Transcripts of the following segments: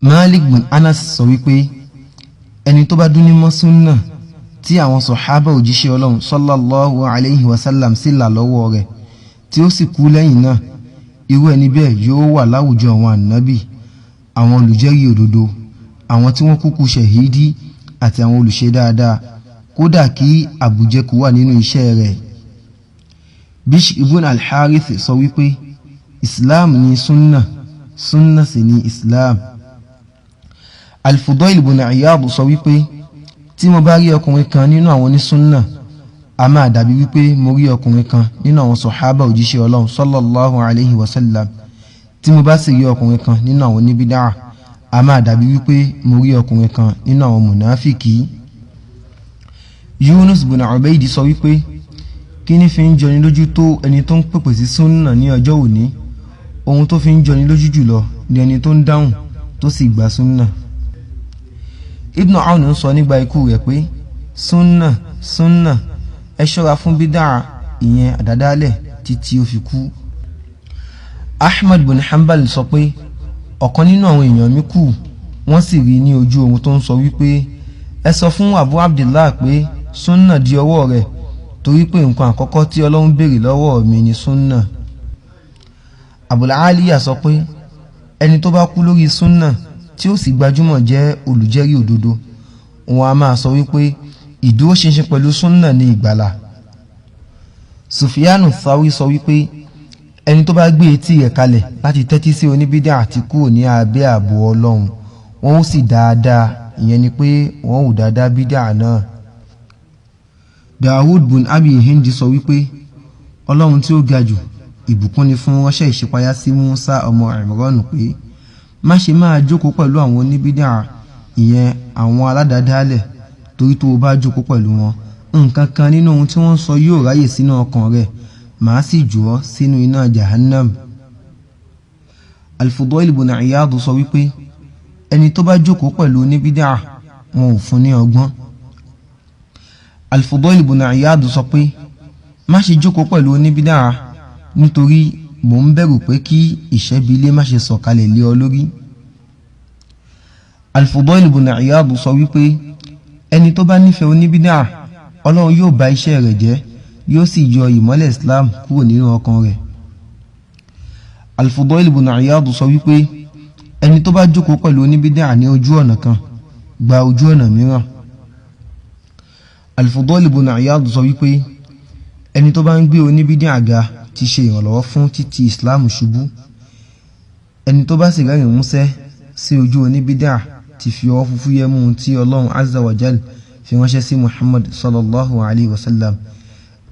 Malik bin Anas sọ wípé ẹni tó bá dún ní mọ́ súnà tí àwọn sọ̀hábà òjíṣẹ́ Ọlọ́run sallallahu alayhi wa sallam sì là lọ́wọ́ rẹ̀, tí ó sì kú lẹ́yìn náà, irú ẹni bẹ́ẹ̀ yóò wà láwùjọ àwọn ànábì, àwọn olùjẹ́rìí òdodo, àwọn tí wọ́n kúkú ṣẹ̀hídí àti àwọn olùṣe dáadáa, kódà kí àbùjẹkù wà nínú iṣẹ́ rẹ̀. Bishr ibn al-Harith sọ wípé Islam ni sunna, sunna sì ni Islam. Al-Fudayl ibn Iyad sọ wípé tí mo bá rí ọkùnrin kan nínú àwọn onísúnnà, a máa dàbí wípé mo rí ọkùnrin kan nínú àwọn sọ̀hábà òjíṣẹ́ Ọlọ́run sallallahu alayhi wa sallam. Tí mo bá sì rí ọkùnrin kan nínú àwọn oníbídàá, a máa dàbí wípé mo rí ọkùnrin kan nínú àwọn mùnáfìkì. Yunus bin Ubaydi sọ wípé kí ni fi ń jọni lójú tó ẹni tó ń pèpè sí súnnà ní ọjọ́ òní? Ohun tó fi ń jọni lójú jùlọ ni ẹni tó ń dáhùn tó sì gba súnnà. Ibn Awn sọ nígbà ikú rẹ̀ pé súnnà, súnnà, ẹ ṣọ́ra fún bídà, ìyẹn àdádálẹ̀, títí ó fi kú. Ahmad bin Hanbal sọ pé ọ̀kan nínú àwọn èèyàn mi kú, wọ́n sì rí ní ojú ohun tó ń sọ wípé ẹ sọ fún Abu Abdullah pé súnnà di ọwọ́ rẹ̀, torí pé nǹkan àkọ́kọ́ tí Ọlọ́run béèrè lọ́wọ́ mi ni súnnà. Abul Aliya sọ pé ẹni tó bá kú lórí súnnà tí ó sì gbajúmọ̀ jẹ́ olùjẹ́rìí òdodo, wọn a máa sọ wípé ìdúróṣinṣin pẹ̀lú súnnà ní ìgbàlà. Sufyanu Thawri sọ wípé ẹni tó bá gbé etí rẹ̀ kalẹ̀ láti tẹ́tí sí oníbídà àti kúrò ní abẹ́ ààbò Ọlọ́run, wọn ó sì dáadáa, ìyẹn ni pé wọn ò dáadáa bídà náà. Dawud bin Abi Hindi sọ wípé Ọlọ́run tí ó ga jù, ìbùkún ni fún, ránṣẹ́ ìṣípayá sí Musa ọmọ Imran pé má ṣe máa jókòó pẹ̀lú àwọn oníbídà, ìyẹn àwọn aládàádálẹ̀, torí tó o bá jókòó pẹ̀lú wọn, nǹkan kan nínú ohun tí wọ́n ń sọ yóò ráyè sínú ọkàn rẹ̀, màá sì jù ọ́ sínú iná Jahannam. Al-Fudayl ibn Iyad sọ wípé ẹni tó bá jókòó pẹ̀lú oníbídà, wọn ò fún ní ọgbọ́n. Al-Fudayl ibn Iyad sọ pé má ṣe jókòó pẹ̀lú oníbídà, nítorí mò ń bẹ̀rù pé kí ìṣẹ́bílé má ṣe sọ̀kalẹ̀ lé ọ lórí. Al-Fudayl ibn Iyad sọ wípé ẹni tó bá nífẹ̀ẹ́ oníbídà, Ọlọ́run yóò bà iṣẹ́ rẹ̀ jẹ́, yóò sì yọ ìmọ́lẹ̀ Islam kúrò nínú ọkàn rẹ̀. Al-Fudayl ibn Iyad sọ wípé ẹni tó bá jókòó pẹ̀lú oníbídà ní ojú ọ̀nà kan, gba ojú ọ̀nà mìíràn. Al-Fudayl ibn Iyad sọ wípé ẹni tó bá ń gbé oníbídà ga ti ṣe ìrànlọ́wọ́ fún títí Islam ṣubú. Ẹni tó bá sì rẹ́rìn músẹ́ sí ojú oníbídà ti fi ọwọ́ fúfú yẹ mú tí Ọlọ́run azza wa jal fi ránṣẹ́ sí Muhammad sallallahu alayhi wa sallam.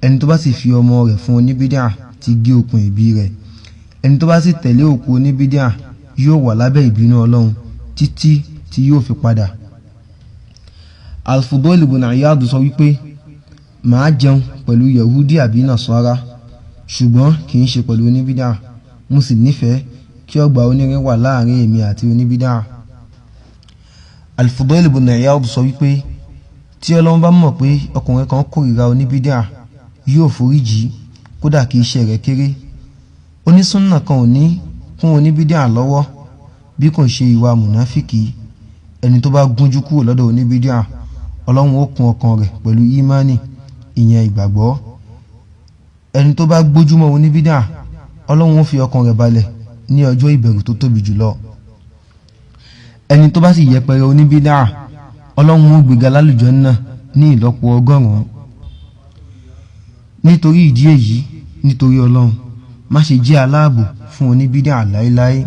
Ẹni tó bá sì fi ọmọ rẹ̀ fún oníbídà ti gé okùn ìbí rẹ̀. Ẹni tó bá sì tẹ̀lé òkú oníbídà yóò wà lábẹ́ ìbínú Ọlọ́run títí tí yóò fi padà. Al-Fudayl ibn Iyad sọ wípé màá jẹun pẹ̀lú Yahudi àbí Nasara, ṣùgbọ́n kì í ṣe pẹ̀lú oníbídà. Mo sì nífẹ̀ẹ́ kí ọgbà onírin wà láàrin èmi àti oníbídà. Al-Fudayl ibn Iyad sọ wípé tí Ọlọ́run bá mọ̀ pé ọkùnrin kan kórìíra oníbídà, yóò foríjì, kódà kí iṣẹ́ rẹ̀ kéré. Onísúnnà kan ò ní kún oníbídà lọ́wọ́ bí kò ṣe ìwà mùnáfìkì. Ẹni tó bá gúnjú kúrò lọ́dọ̀ oníbídà, Ọlọ́run ó kún ọkàn rẹ̀ pẹ̀lú ìmánì, ìyẹn ìgbàgbọ́. Ẹni tó bá gbójúmọ́ oníbídà, Ọlọ́run ó fi ọkàn rẹ̀ balẹ̀ ní ọjọ́ ìbẹ̀rù tó tóbi jùlọ. Ẹni tó bá sì yẹpẹrẹ oníbídà, Ọlọ́run ó gbéga lálùjánnà ní ìlọ́po 100. Nítorí ìdí èyí, nítorí Ọlọ́run, má ṣe jẹ́ aláàbò fún oníbídà láéláé.